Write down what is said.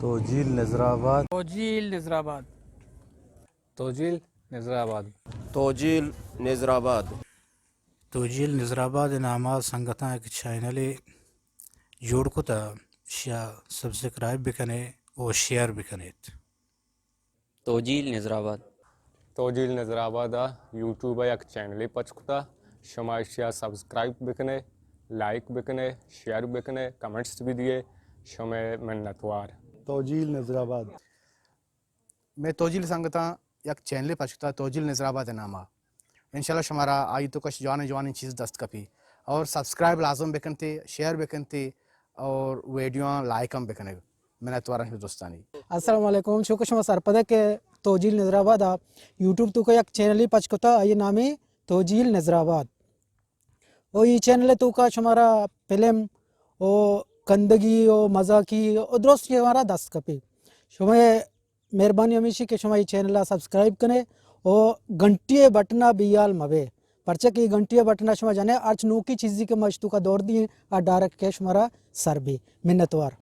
توجیل نظر آباد۔ توجیل نظر آباد۔ توجیل نظر آباد۔ توجیل نظر آباد۔ توجیل نظر آباد ءِ نام ءَ سنگتاں یک چینلے جوڑ کتہ، اشیا سبسکرائب بکنے و شیئر بکنے۔ توجیل نظر آباد۔ توجیل نظر آباد ءَ یوٹیوب ءَ یک چینلے پچ کتہ، شما اشیا سبسکرائب بکنے، لائک بکنے، شیئر بکنے، کمنٹس بھی دیے، شمے منتوار۔ توجیل نظر آباد۔ مئے توجیل سنگتاں یک چینلے پچ کتہ توجیل نظر آباد ءِ نام ءَ۔ انشاءاللہ شمارا آئی توکا جوانیں جوانیں چیز دست کپی۔ اور سبسکرائب لازم بکنتے، شیئر بکنتے اور ویڈیو آں لائک ہم بکنے۔ منتوار آں دوستانی۔ السلام علیکم، چو کہ شما سرپدے کہ توجیل نظر آباد ءَ یوٹیوب توکا یک چینلے پچ کتہ، آئی نام توجیل نظر آباد۔ و ای چینل توکا شمارا فلم و کندگی و مزاکی و درست شمارا دست کپی۔ شما مہربانی ہمیشی کہ شما ای چینل ءَ سبسکرائب کنے و گھنٹی بٹن ءَ بیال مبے، پرچہ کہ ای گھنٹی بٹن ءَ شما جنے ہرچ نوکی چیزی کہ ما اشتوکا دور دیئیں آ ڈائریکٹ کہ شمارا سر بی۔ منتوار۔